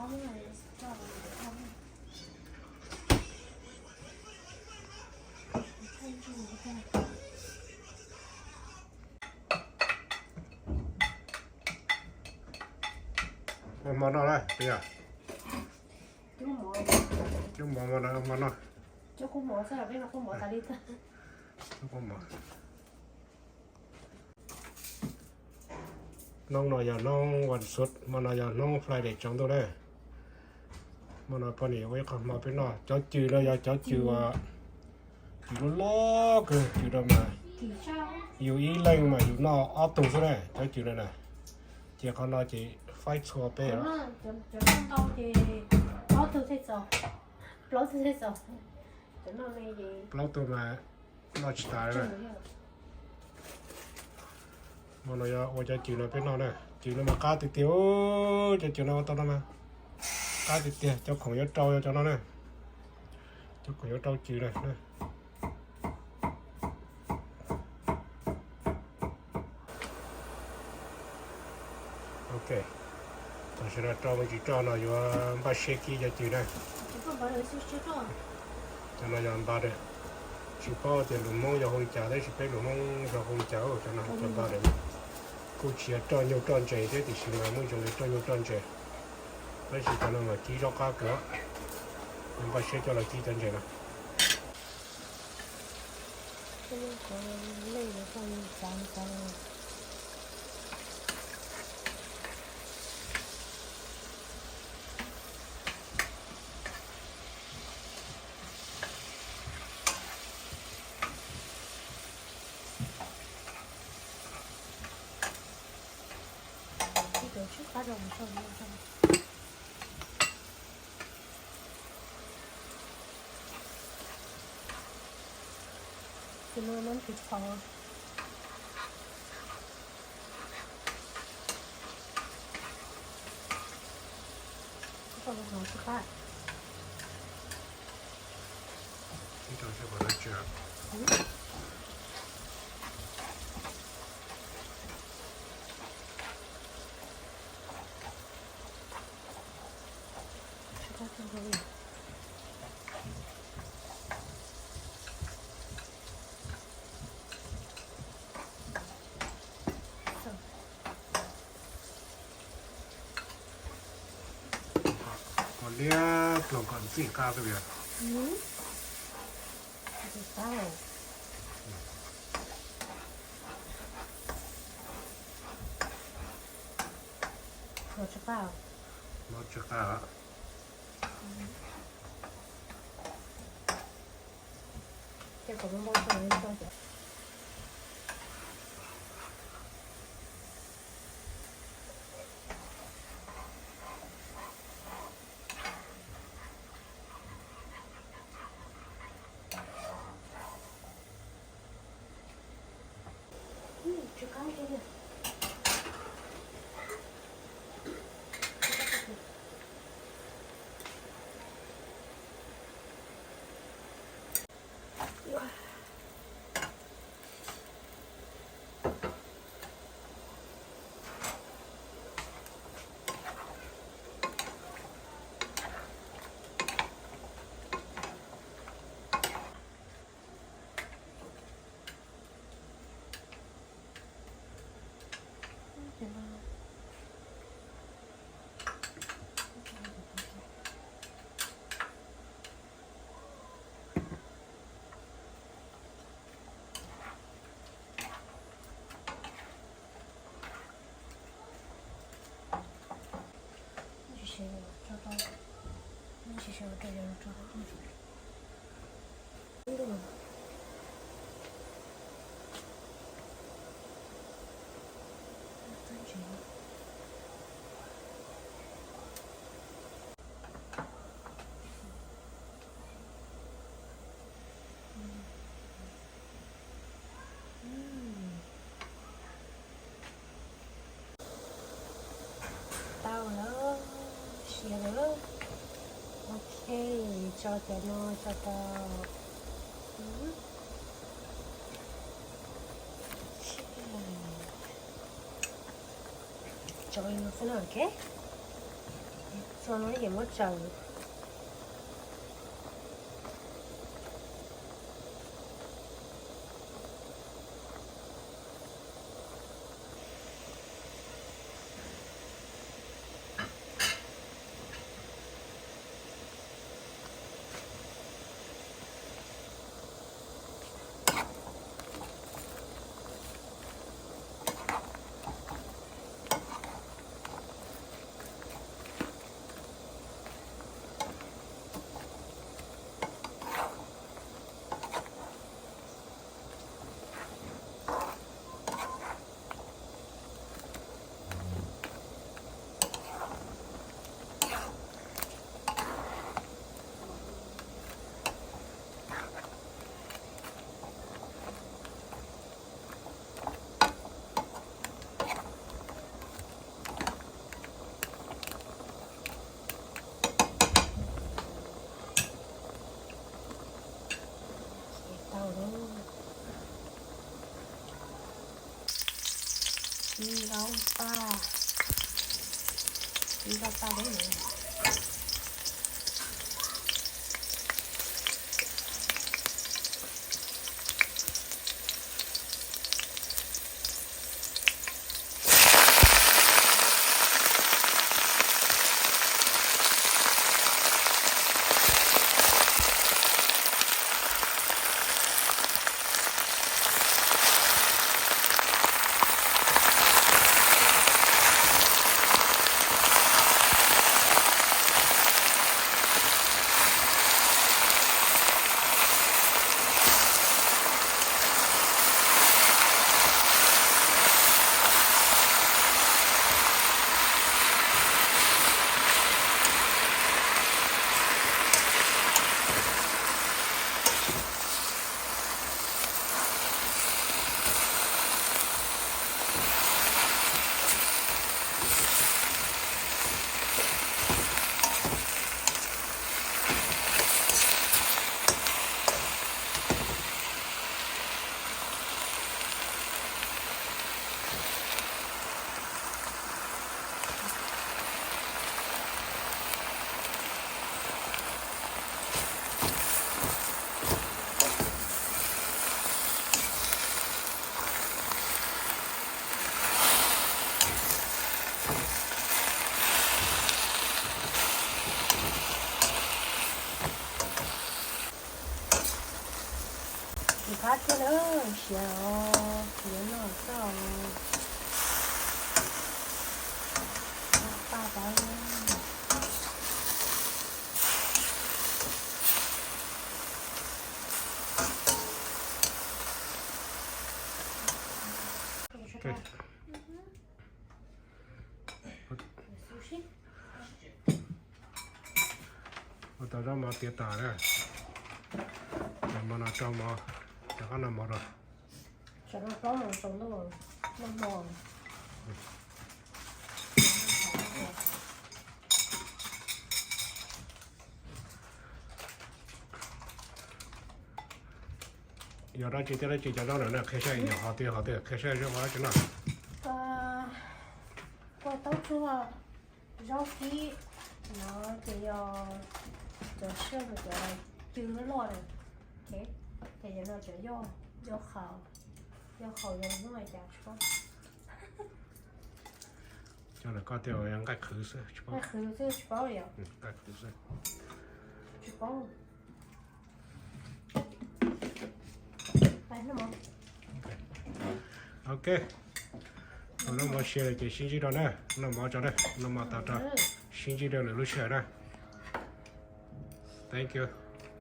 Ua hmo noj na, yog. Cub mov, mov no, hmo noj. Cub mov. Hnub no yog hnub vas xuv, hmo no yog hnub Friday tsaus ntuj na. Hmo no poj niam ua ib qho hmo peb noj. Cov cws no yog cov cws uas cws loj loj kawg, cws no mas yus ib leeg mas yus noj ob tug xwb na, cov cws no na. Ces qhov no ces faib txhua peb os. Plaub tug mas noj tsis tas na. Hmo no yog ua cov cws no peb noj na. Cws no mas qab tiag tiag, cov cws no ua tau no mas qab tiag tiag, cov khoom yuav rau yog cov no na. Cov khoom yuav rau cws na. Ok, tam sim no rau me ntsis roj no yuav npaj siab kib cov cws na. Cov no yog npaj dawm, tsis paub tias lus Hmoob yog hu li cas tab sis peb lus Hmoob yog hu li cas, cov no cov npaj dawm. Kuj tsis yog roj nyuj roj ntses thiab tiam sis mas muaj ib tsoom li roj nyuj roj ntses, tab sis cov no mas kib zaub qab kawg, yuav npaj siab coj los kib cov ntses no. Liab ploog kom ntxim qab xwb yog. Los tsis qab, los tsis qab. Tau lawm, siav lawm. Ok, tso cov no tso rau. Tso li no xwb na, ok. Tso no ces muab tsaws. Tau lawm. Ib zaug paj, ib zaug paj deb lawm. Tsis qab thiab na, siav os, yuav noj txoj paj tau. Ua tau zaub mov tiav tas na, cov mov no rau mov, rov qab noj mov rau. Yog dab tsi thiab dab tsi cov zaub ntawm no qhia saib, yog hov twg hov twg qhia saib zaub ua dab tsi no. Kua taub tsuag, zaub kib, no ces yog cov siab cov cw loj loj na, ces yog no cov yoj, yoj qhaus, yoj qhaus zoo hnub cas tsis paub. Cov ntawm koj tias nqaij qhwv xwb tsis paub. Nqaij qhwv xwb tsis paub li os. Nqaij qhwv xwb. Tsis paub. Ok, thaum noj mov siav lawm ces sib ntsib dua na, noj mov tso na, noj mov tas rau, sib ntsib dua lwm lub sij hawm na. Thank you.